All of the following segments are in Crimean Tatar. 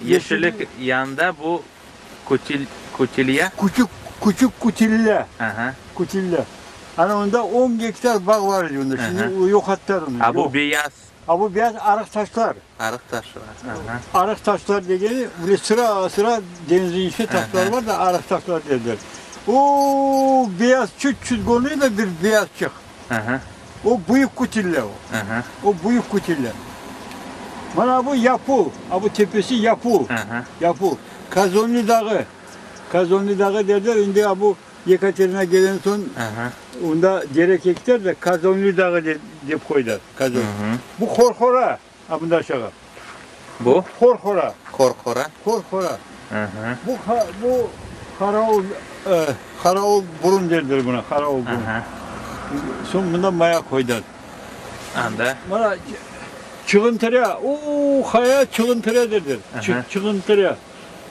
Yeşillik yanında bu kütil, kütilya? Küçük, küçük kütilla. Aha. Kütilla. Ana onda on gektar bağ var idi onda. Şimdi yoq attılar onı. A bu beyaz? A bu beyaz arıq taşlar. Arıq taşlar, aha. Arıq taşlar degeni, böyle sıra, sıra denizniñ içinde taşlar bar da, arıq taşlar derler. O beyaz çüt-çüt körüne de bir beyazçıq. Aha. O büyük kütilla o. Aha. O büyük kütilla. Mana bu Yapul, a bu tepesi Yapul. Aha. Yapul. Kazonli dağı. Kazonli dağı derler, indi a bu Yekaterina gelen soñ, onda derek ektiler de, Kazonli dağı dep qoydılar. Kazon. Bu Horhora, a bunda aşağı. Bu? Horhora. Horhora. Horhora. Bu, bu Haraul, Haraul burun derler buna, Haraul burun. Soñ bunda maya qoydılar. Anda? Mana Çığıntıra, o qaya Çığıntıra derler. Çığıntıra.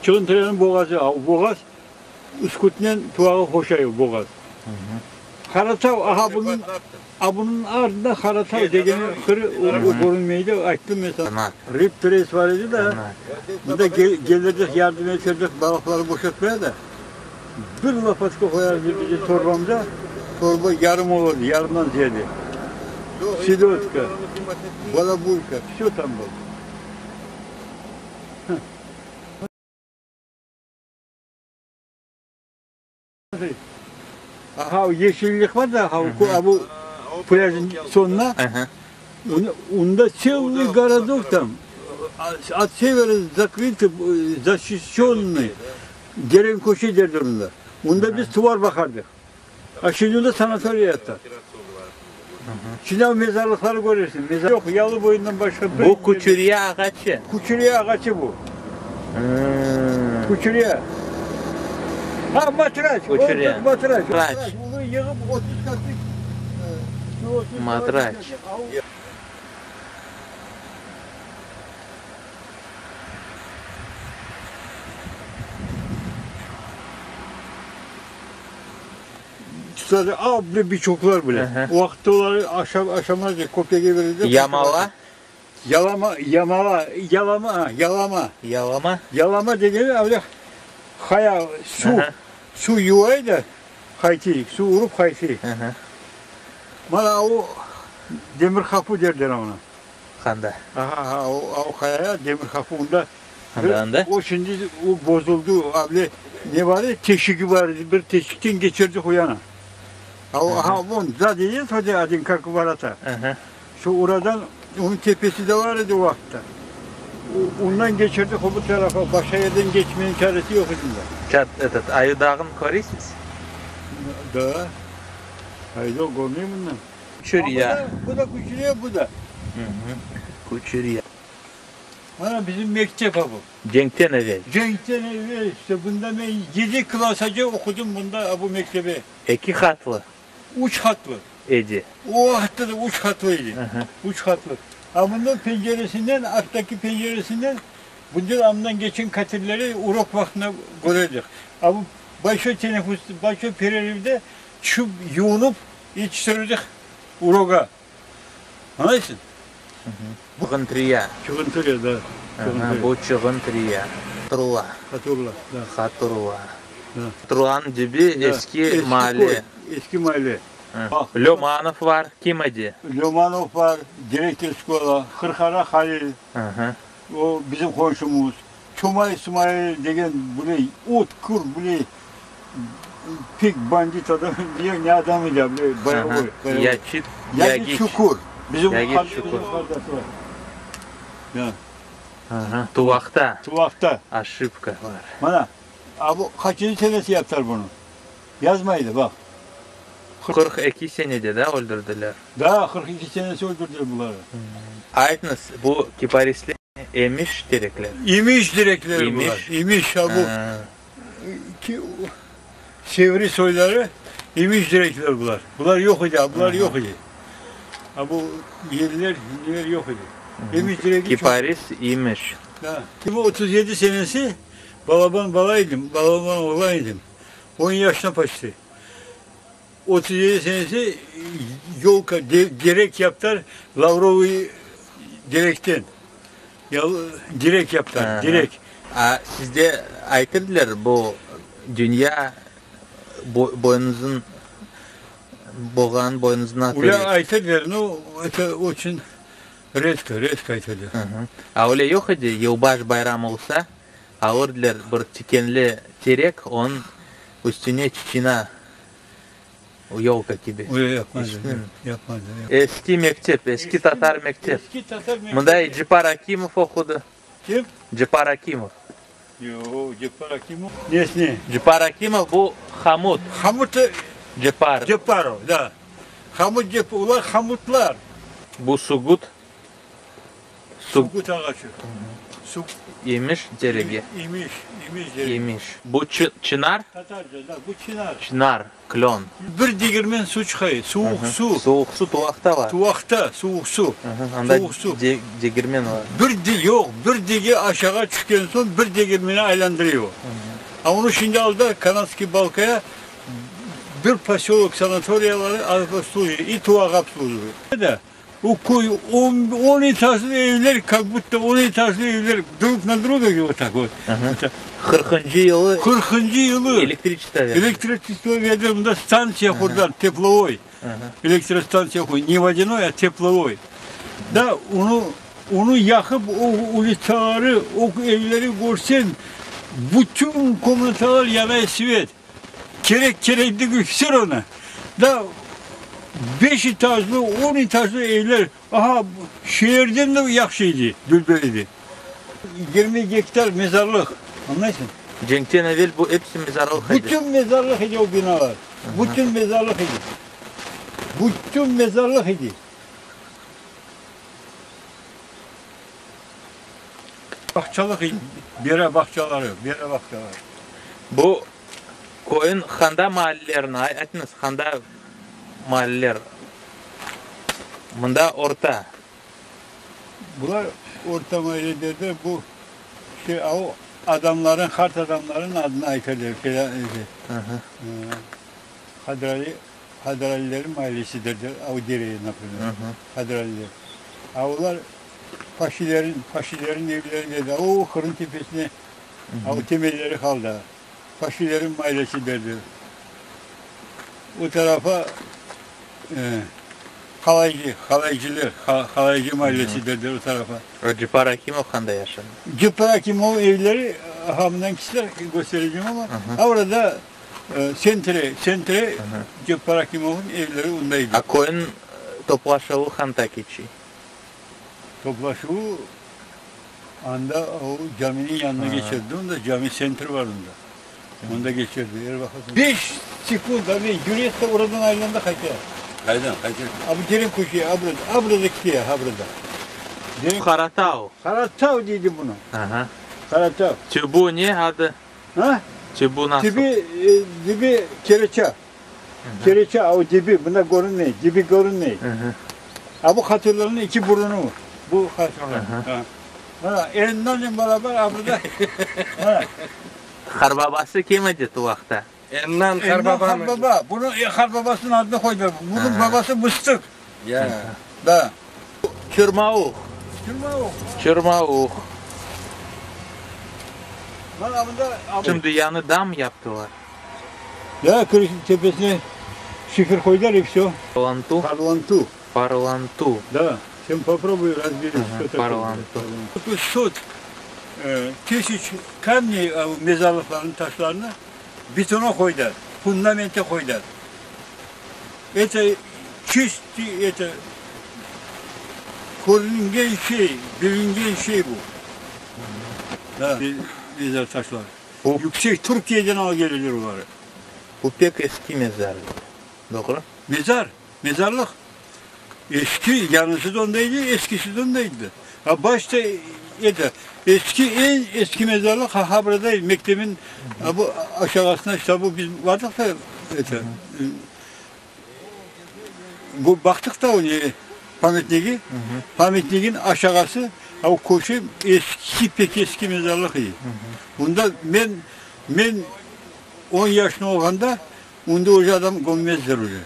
Çığıntıranıñ boğazı, a boğaz Üskütnen tuvağı hoşay boğaz. Qaratav, aha bunıñ, a bunıñ ardında Qaratav degeni qırı o körünmeydi, ayttım men saña. Rip tres bar edi da, mında kelirdik, yardım eterdik balıqları boşatmaya da, bir lopatka qoyardı bize torbamıza, torba yarım olurdı, yarımdan ziyade. Selödka, balabuyka, vse tam bylo. Aha, yeşillik var da, aha, bu plâjın sonuna, onda tselıy gorodok tam, ot severa zakrıtı, zaşişçönnıy, Derenköşe derler onda. Onda biz tuvar baqardıq. A şimdi onda sanatoriy yatta. Şimdi o mezarlıqları körersiñ. Mezar yoq, yalı boyundan başqa bir Bu küçüriye ağaçı. Küçüriye ağaçı bu. Küçüriye. Ha, matraç. Küçüriye. Matraç. Matraç. Onı yığıp 30 kapik. Matraç. Tutadı, a, bile bir çoqlar bile. O vaqıtta oları aşa, aşamazdı, köpege verirdi. Yamala? Yalama, yamala, yalama, a, yalama. Yalama? Yalama degeni, öyle haya, suv, suv yuvay da, qaytıy, suv urup qaytıy. Mana o demir qapu derler onı. Qanda? Aha, aha, o, o hayaya demir qapu, onda Anda, anda? O şimdi o bozuldı, avle ne bar edi, teşigi bar edi, bir teşikten keçirdik o yana. A o, aha, von, szadı est vot odin, kak vorota. Şu oradan, onıñ tepesi de bar edi o vaqıtta. Ondan keçirdik o bu tarafa, başqa yerden keçmeniñ çaresi yoq edi mında. Çat, etot, Ayudağnı köresiz? Da, Ayudağ körmey mından. Küçürya. Bu da Küçürya, bu da. Küçürya. Mana bizim mektep ha bu. Cenkten evel. Cenkten evel işte, bunda men yedi klassace oqudım bunda ha bu mektebe. Eki qatlı. Üç qatlı. Edi. O vaqıtta da üç qatlı edi. Üç qatlı. A bunıñ penceresinden, arttaki penceresinden, bundan amdan keçen katerleri urok vaqtında körerdik. A bu bolşoy teneffüs, bolşoy pererivde tüşüp yuvunıp yetiştirirdik uroga. Añlaysıñ? Çığıntriya. Çığıntriya, da. Bu Çığıntriya. Haturla. Haturla, da. Haturla. Haturlanıñ dibi eski maale. Eski maale. Lömanov var, kim edi? Lömanov var, direktor şkola, Hırhara Halil, o bizim qonşumız, Çomay İsmail degen bile ötkür, bile pek bandit adam, diye ne adam edi, bile boyevoy. Yaçit, Yagiç Şukur, bizim Yagiç Şukur. qardaşı var. Tuvaqta. Tuvaqta. Oşibka var. Mana, a bu qaçıncı senesi yaptılar bunı? Yazmaydı, baq. 42 senede da öldürdiler? Da, 42 senesi öldürdiler buları. Aytıñız, bu kiparisler emiş terekler? Emiş terekleri bular. Emiş, ha bu Sevri soyları emiş terekler bular. Bular yoq edi, bular yoq edi. Ha bu yerliler, hindiler yoq edi. Emiş teregi çoq. Kiparis, emiş. Da. Bu 37 senesi balaban bala edim, balaban oğlan edim. On yaşına poçti. 37 senesi yolka, derek yaptılar, lavrovıy derekten. Direk yaptılar, direk. A sizde aytırdılar bu dünya boynuzın, boğanıñ boynuzına Öyle aytırdılar, no, eto oçün redko, redko aytırdılar. A öyle yoq edi, yılbaş bayram olsa, alırdılar bir tikenli terek, onıñ üstüne çiçina Yolka kibi. Öyle yapmadı, yapmadı. Eski mektep, eski tatar mektep. Eski tatar mektep. Mında Cepar Akimov oqudı. Kim? Cepar Akimov. Yoq, Cepar Akimov. Nesini? Cepar Akimov bu Hamut. Hamut. Cepar. Ceparov, da. Hamut Cep, olar Hamutlar. Bu Sugut. Sugut ağaçı. Sug. İmiş teregi. İmiş, imiş teregi. İmiş. Bu çınar? Tatarca, da, bu çınar. Çınar, klon. Bir degirmen su çıqay, suvuq su. Suvuq su tuvaqta bar. Tuvaqta, suvuq su. Anda Suvuq su. degirmen bar. Bir de, yoq, bir dege aşağı tüşken soñ bir degirmeni aylandırıyor. A onı şimdi alda Kanadskiy Balkaya bir posyolok sanatoriyaları obslujivaet, i tuvağa obslujivaet. O köy, on, on etajlı evler, kak budto on etajlı evler drug na druga vot tak vot. Qırqıncı yılı. Qırqıncı yılı. Elektriçestvo berdi. Elektriçestvo berdi, mında stantsiya qurdılar, teplovoy. Elektrostantsiya qoydı, ne vodânoy, a teplovoy. Da onı, onı yaqıp o ulitsaları, o evleri körseñ, bütün komnatalar yanay svet. Kerek kerek degil, vse ravno. Da beş etajlı, on etajlı evler, aha, şeerden de yahşı edi, dülber edi. 20 gektar mezarlıq, añlaysıñ? Cenkten evel bu episi mezarlıq edi. Bütün mezarlıq edi o binalar, bütün mezarlıq edi. Bütün mezarlıq edi. Bağçalıq, bera bağçaları, bera bağçaları. Bu köyün handa maallelerini aytıñız, handa maalleler? Mında orta. Bular orta maallelerde bu şey, o adamların, hart adamların adını aytalar. Hadrali, Hadralilerin maallesi derler, Avdereye, naprimer, Hadraliler. A olar Paşilerin, Paşilerin evleri dedi, o qırın tepesine, a o temelleri qaldı. Paşilerin maallesi derler. O tarafa Qalaycı, Qalaycılar, Qalaycı maallesi derler o tarafa. O Cepar Akimov qanda yaşadı? Cepar Akimov evleri, aha, mından kişiler kösterecem ama, a orada Sentre, sentre Cepar Akimovnıñ evleri onda edi. A köyniñ toplaşuvı qanda keçi? Toplaşuvı anda o caminiñ yanında keçirdi, onda cami sentr bar onda, onda keçirdi er vaqıt. Beş sekund abi yürüyet de oradan aylandı qayta. Qaydan, qayta? A bu Deren köşe, a burada, a burada kite, a burada. Deren. Qaratav. Qaratav deydi bunı. Aha. Qaratav. Tübü ne adı? Ha? Tübü nasıl? Dibi, dibi kereça. Kereça, a o dibi, bunda körünmey, dibi körünmey. A bu hatırlarnıñ iki burunı, bu hatırlar. Mana, Ennanen beraber a burada, mana. Qarbabası kim edi tuvaqta? Ennan qarbaba. Ennan qarbaba. Bunı qarbabasınıñ adını qoydılar. Bunıñ babası Mıstık. Ya. Da. Çırmavuq. Çırmavuq. Çırmavuq. Mana bunda. Şimdi yañı dam yaptılar. Ya, kirişniñ tepesine şifir qoydılar i vsö. Parlantu. Parlantu. Parlantu. Da, sen poprobuy razberi, şto takoye. Parlantu. Sot tısıç kamney mezarlıqlarnıñ taşlarını betona qoydılar, fundamente qoydılar. Eto çistıy eto körüngen şey, bilingen şey bu. Da, mezar taşları. Yüksek Türkiyeden alıp keleler oları. Bu pek eski mezarlıq, doğru? Mezar, mezarlıq eski, yañısı da onda edi, eskisi de onda edi. A başta edi, eski, eñ eski mezarlıq ha-ha burada edi, mektebin bu aşağısına, işte bu biz bardıq da, eto, bu baqtıq da o ne, pamyatnigi, pamyatnigin aşağısı, a o köşe eski, pek eski mezarlıq edi. Bunda men, men on yaşında olğanda, onda uje adam kömmezler uje.